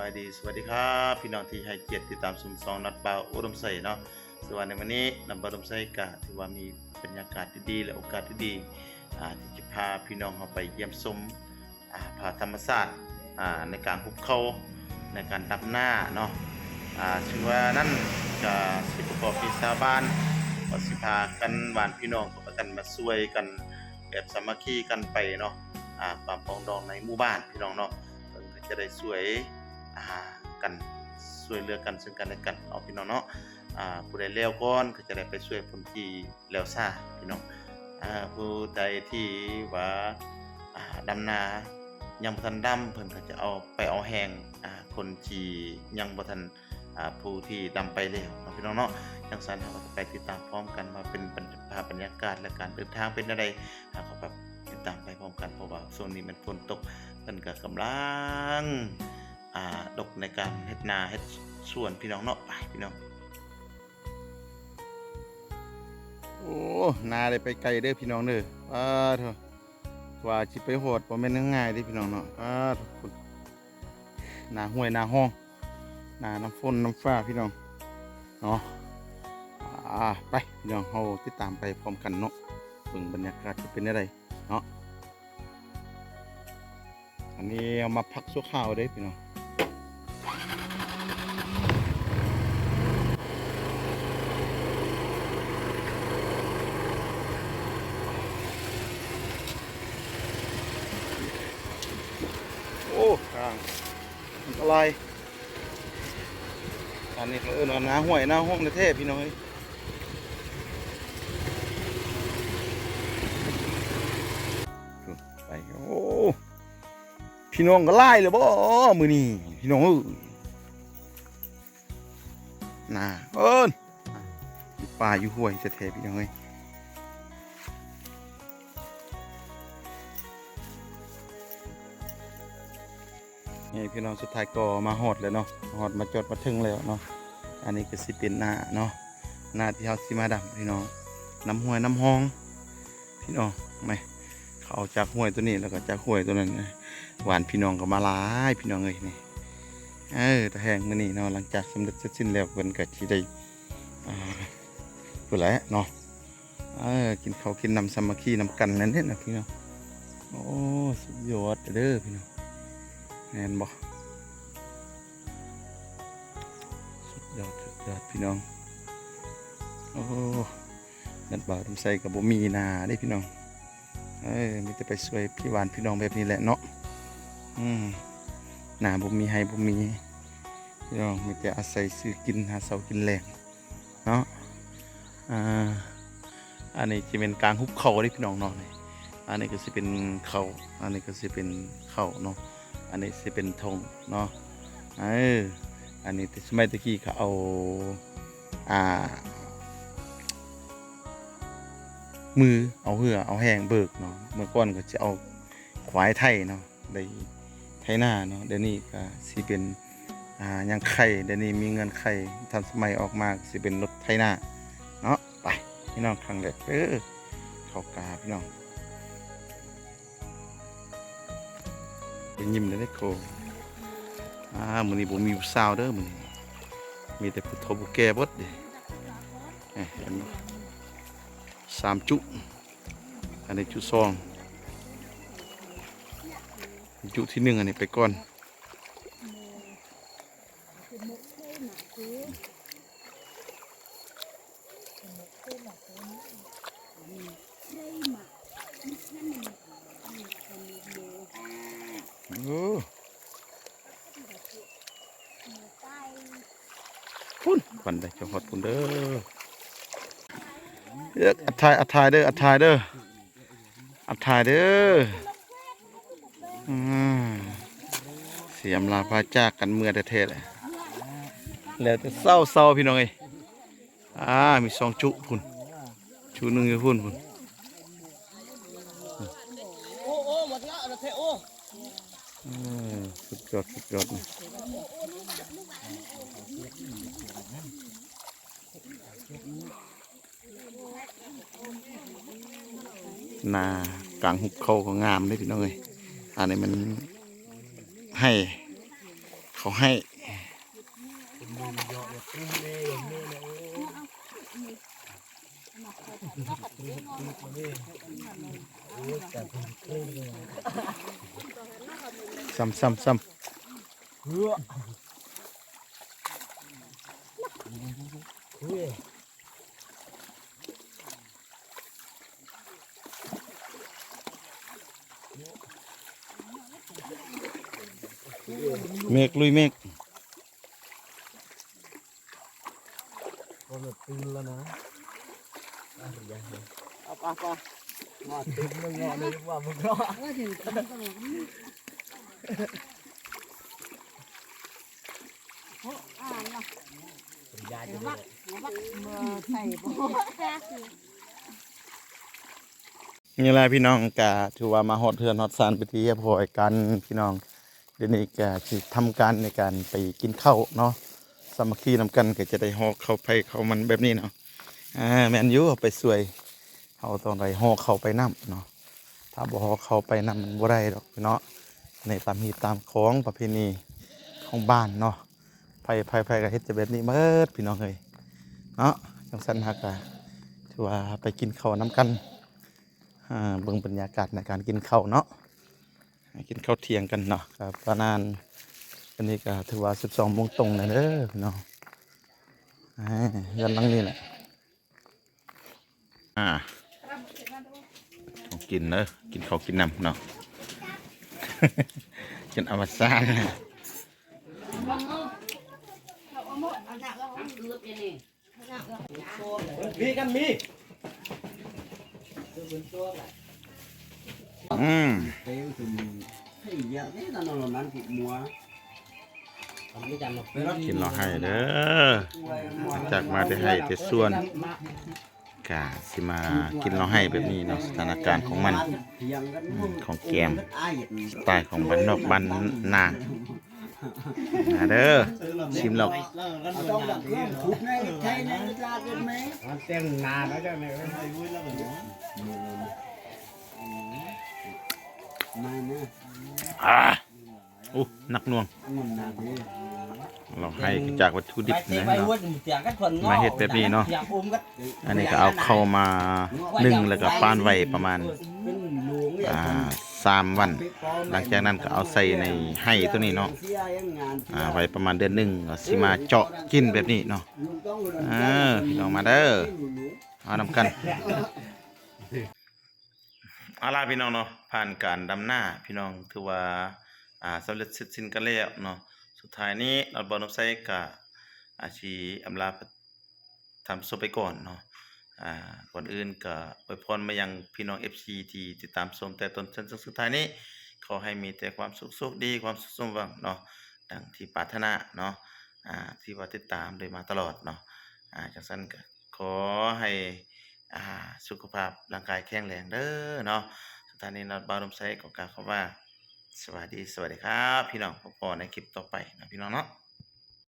ສະບາຍດີ ສະຫວັດດີຄັບ ພີ່ນ້ອງທີ່ໃຫ້ກຽດຕິດຕາມຊົມຊ່ອງນັດບ່າວອຸດົມໄຊເນາະ. ສຳລັບໃນມື້ນີ້ ນັດບ່າວອຸດົມໄຊກະຖືວ່າມີບັນຍາກາດດີໆ ແລະ ໂອກາດດີໆ ອ່າ ທີ່ຈະພາພີ່ນ້ອງເຮົາໄປຢ້ຽມຊົມ ອ່າ ພາທຳມະຊາດ ອ່າ ໃນກາງຫຸບເຂົາ ໃນການດຳນາເນາະ. ອ່າ ເຊິ່ງວ່ານັ້ນກະຊິປະກອບມີຊາວບ້ານ ກໍຊິພາກັນ ຫວ່ານພີ່ນ້ອງກໍພາກັນມາຊ່ວຍກັນ ແບບສາມັກຄີກັນໄປເນາະ ອ່າ ຕາມປອງດອງໃນໝູ່ບ້ານພີ່ນ້ອງເນາະ. ເພິ່ນກໍຈະໄດ້ຊ່ວຍ ອ່າ ກັນ ຊ່ວຍເຫຼືອກັນເຊິ່ງກັນແລະກັນເນາະ ພີ່ນ້ອງເນາະ. ອ່າ ຜູ້ໃດແລ້ວກ່ອນກໍຈະໄດ້ໄປຊ່ວຍຄົນທີ່ແລ້ວຊ້າພີ່ນ້ອງ. ອ່າ ຜູ້ໃດທີ່ວ່າ ອ່າ ດຳນາຍັງບໍ່ທັນດຳ ເພິ່ນກໍຈະເອົາ ໄປເອົາແຮງ ອ່າ ຄົນທີ່ຍັງບໍ່ທັນ ອ່າ ຜູ້ທີ່ດຳໄປແລ້ວເນາະ ພີ່ນ້ອງເນາະ. ຈັ່ງຊັ້ນເຮົາກໍໄປຕິດຕາມພ້ອມກັນວ່າເປັນບັນ ພາບບັນຍາກາດ ແລະ ການເດີນທາງເປັນແນວໃດ ເຮົາກໍໄປຕິດຕາມໄປພ້ອມກັນ ເພາະວ່າຊ່ວງນີ້ແມ່ນຝົນຕົກ ເພິ່ນກໍກຳລັງ ອ່າ ດົກໃນການເຮັດນາເຮັດສວນ ພີ່ນ້ອງເນາະ. ໄປ ພີ່ນ້ອງ. ໂອ້ ນາໄດ້ໄປໄກເດີພີ່ນ້ອງເດີ. ປາໂທ້ ກວ່າຊິໄປຮອດບໍ່ແມ່ນງ່າຍເດ້ພີ່ນ້ອງເນາະ. ປາໂທ້ ນາຫ້ວຍນາຮ່ອງ ນານ້ຳຝົນນ້ຳຟ້າພີ່ນ້ອງເນາະ. ອ່າ ໄປພີ່ນ້ອງ ເຮົາຕິດຕາມໄປພ້ອມກັນເນາະ ເບິ່ງບັນຍາກາດຈະເປັນແນວໃດເນາະ. ອັນນີ້ເອົາມາພັກຊົ່ວຄາວເດ້ພີ່ນ້ອງ. ໂອ້ ທາງອັນຕະລາຍ. ອັນນີ້ເຂົາເອີ້ນວ່ານາຫ້ວຍນາຮ່ອງແທ້ໆ ພີ່ນ້ອງເອີຍ. ໄປ ໂອ້ ພີ່ນ້ອງກໍຫຼາຍແລ້ວບໍມື້ນີ້ ພີ່ນ້ອງເອີຍ. ນາເອີ້ນ ຢູ່ປ່າຢູ່ຫ້ວຍແທ້ໆ ພີ່ນ້ອງເອີຍ. ນີ້ພີ່ນ້ອງ ສຸດທ້າຍກໍມາຮອດແລ້ວເນາະ ມາຮອດມາຈອດມາເຖິງແລ້ວເນາະ. ອັນນີ້ກໍຊິເປັນນາເນາະ ນາທີ່ເຮົາຊິມາດຳ ພີ່ນ້ອງ ນ້ຳຫ້ວຍນ້ຳຮ່ອງ ພີ່ນ້ອງ. ແມ່ ເຂົາເອົາຈາກຫ້ວຍຕົວນີ້ ແລ້ວກໍຈາກຫ້ວຍຕົວນັ້ນ ຫວ່ານພີ່ນ້ອງກໍມາຫຼາຍ ພີ່ນ້ອງເອີຍ. ນີ້ ເອີ ຕາແຮງມື້ນີ້ເນາະ ຫຼັງຈາກສຳເລັດເສັດສິ້ນແລ້ວ ເພິ່ນກໍຊິໄດ້ ອ່າ ພຸ້ນແຫຼະເນາະ ເອີ ກິນເຂົ້າກິນນ້ຳສາມັກຄີນຳກັນນັ້ນເດ້ນະພີ່ນ້ອງ. ໂອ້ ສຸດຍອດເດີພີ່ນ້ອງ ແມ່ນບໍ່? ສຸດຍອດ ສຸດຍອດພີ່ນ້ອງ. ໂອ້ ນັດບ່າວອຸດົມໄຊກໍບໍ່ມີນາເດ້ພີ່ນ້ອງ. ເອີ ມີແຕ່ໄປຊ່ວຍພີ່ ຫວ່ານພີ່ນ້ອງແບບນີ້ແຫຼະເນາະ. ອືມ ນາບໍ່ມີ ໄຮ່ບໍ່ມີ ພີ່ນ້ອງ ມີແຕ່ອາໄສຊື້ກິນ ຫາເຊົ້າກິນແລງເນາະ. ອ່າ ອັນນີ້ຈະແມ່ນກາງຫຸບເຂົ້າເດ້ພີ່ນ້ອງເນາະ. ນີ້ ອັນນີ້ກໍຊິເປັນເຂົ້າ ອັນນີ້ກໍຊິເປັນເຂົ້າເນາະ. ອັນນີ້ຊິເປັນທົ່ງເນາະ. ເອີ ອັນນີ້ແຕ່ສະໄໝແຕ່ກີ້ເຂົາເອົາ ອ່າ ມື ເອົາເຫື່ອເອົາແຮງເບີກເນາະ. ເມື່ອກ່ອນກໍຈະເອົາຄວາຍໄຖເນາະ ໄດ້ໄຖນາເນາະ. ດຽວນີ້ກໍຊິເປັນ ອ່າ ຫຍັງໄຄ ດຽວນີ້ມີເງື່ອນໄຂທັນສະໄໝອອກມາ ຊິເປັນລົດໄຖນາເນາະ. ໄປ ພີ່ນ້ອງ ຄັ້ງແລກເດີ ເຂົ້າກາ ພີ່ນ້ອງ. ໄປຍິ້ມເດ້ໂຄ. ອ່າ ມື້ນີ້ບໍ່ມີຜູ້ສາວເດີມື້ນີ້ ມີແຕ່ຜູ້ເຖົ້າຜູ້ແກ່ເບິດເດ້. ເອີ ເຫັນບໍ່ ສາມຈຸ ອັນນີ້ຈຸສອງ ຈຸທີໜຶ່ງ ອັນນີ້ໄປກ່ອນ. ໂອ້ ພຸ້ນ ຄວັນໄດ້ຈະຮອດພຸ້ນເດີ. ເອີ ອັດຖ່າຍ ອັດຖ່າຍເດີ ອັດຖ່າຍເດີ. ອັດຖ່າຍເດີ. ອືມ ຊິອຳລາພາຈາກກັນເມືອແທ້ໆແຫຼະ ແລ້ວແຕ່ເຊົ້າໆ ພີ່ນ້ອງເອີຍ. ອ່າ ມີສອງຈຸພຸ້ນ ຈຸໜຶ່ງຢູ່ພຸ້ນ ພຸ້ນ. ເອີ ສຸດຍອດ ສຸດຍອດ. ນາກາງຫຸບເຂົ້າກໍງາມເດ້ພີ່ນ້ອງເອີຍ. ອັນນີ້ມັນໄຮ່ເຂ ເຂົາໃຫ້ ຊ້ຳໆໆ. ເມກ ລຸຍເມກ. ກໍແບບຕື່ນແລ້ວນະ ອາ ເອົາປະ ມາຕື່ນເງາະເລີຍວ່າບໍ່ເນາະ. ນີ້ແຫຼະພີ່ນ້ອງ ກະຖືວ່າມາຮອດເຮືອນຮອດຊານເປັນທີ່ຮຽບຮ້ອຍກັນພີ່ນ້ອງ. ດຽວນີ້ກະຊິທຳການໃນການໄປກິນເຂົ້າເນາະ ສາມັກຄີນຳກັນ ກະຈະໄດ້ຫໍ່ເຂົ້າໃຜເຂົ້າມັນແບບນີ້ເນາະ. ອາ ແມ່ນຢູ່ ເຮົາໄປຊ່ວຍ ເຮົາຕ້ອງໄດ້ຫໍ່ເຂົ້າໄປນຳເນາະ ຖ້າບໍ່ຫໍ່ເຂົ້າໄປນຳມັນບໍ່ໄດ້ດອກເນາະ. ໃນຕາມຮີດຕາມຄອງປະເພນີຂອງບ້ານເນາະ ໃຜ ໃຜ ໃຜກໍເຮັດແບບນີ້ໝົດພີ່ນ້ອງເອີຍເນາະ. ຈັ່ງຊັ້ນເຮົາກໍຖືວ່າໄປກິນເຂົ້ານຳກັນ ອາ ເບິ່ງບັນຍາກາດໃນການກິນເຂົ້າເນາະ ກິນເຂົ້າທ່ຽງກັນເນາະ. ກໍປະມານ ອັນນີ້ກໍຖືວ່າສິບສອງໂມງຕົງແລ້ວເດີພີ່ນ້ອງ. ອາ ເຮືອນຫຼັງນີ້ແຫຼະ ອາ ຂອງກິນເດີ ກິນເຂົ້າກິນນ້ຳເນາະ ຈົນອະວະສານ. ມີກັນມີ ອືມ ກິນເຫຼົ້າໄຮ່ເດີ ຈາກມາແຕ່ໄຮ່ແຕ່ສວນ ກະຊິມາກິນເຫຼົ້າໄຮ່ແບບນີ້ເນາະ ສະຖານະການຂອງມັນ ອືມ ຂອງແກມ ສະໄຕຂອງບ້ານນອກບ້ານນາ. ມາເດີ ຊີມແລ້ວ ອາ ໂອ້ ໜັກໜ່ວງ ເຮົາໃຫ້ຈາກວັດຖຸດິບເນາະ ມາເຮັດແບບນີ້ເນາະ. ອັນນີ້ກໍເອົາເຂົ້າມາໜຶ້ງ ແລ້ວກໍປ້ານໄວ້ປະມານ ອ່າ ສາມວັນ ຫຼັງຈາກນັ້ນກໍເອົາໃສ່ໃນໄຮ່ໂຕນີ້ເນາະ ອ່າ ໄວ້ປະມານເດືອນໜຶ່ງ ກໍຊິມາເຈາະກິນແບບນີ້ເນາະ. ເອີ ພີ່ນ້ອງມາເດີ ມານຳກັນ. ເອົາລະພີ່ນ້ອງເນາະ ຜ່ານການດຳນາ ພີ່ນ້ອງ ຖືວ່າ ອ່າ ສຳເລັດເສັດສິ້ນກັນແລ້ວເນາະ. ສຸດທ້າຍນີ້ ນອດບ່າວໜຸ່ມໄຊກະ ອາ ຊິອຳລາທ່ານຜູ້ຊົມໄປກ່ອນເນາະ. ອ່າ ກ່ອນອື່ນກະອວຍພອນມາຍັງພີ່ນ້ອງເອັຟຊີທີ່ຕິດຕາມຊົມແຕ່ຕົ້ນຈົນເຖິງສຸດທ້າຍນີ້ ຂໍໃຫ້ມີແຕ່ຄວາມສຸກໂຊກດີ ຄວາມສຸກສົມຫວັງເນາະ ດັ່ງທີ່ປາດຖະໜາເນາະ ອ່າ ທີ່ວ່າຕິດຕາມໄດ້ມາຕະຫຼອດເນາະ. ອ່າ ຈັ່ງຊັ້ນກະ ຂໍໃຫ້ ອ່າ ສຸຂະພາບຮ່າງກາຍແຂງແຮງເດີເນາະ. ສຸດທ້າຍນີ້ ນອດບ່າວໜຸ່ມໄຊຂໍກ່າວຄຳວ່າ ສະບາຍດີ ສະຫວັດດີຄັບ ພີ່ນ້ອງ ພົບພໍ້ໃນຄລິບຕໍ່ໄປເນາະ ພີ່ນ້ອງເນາະ.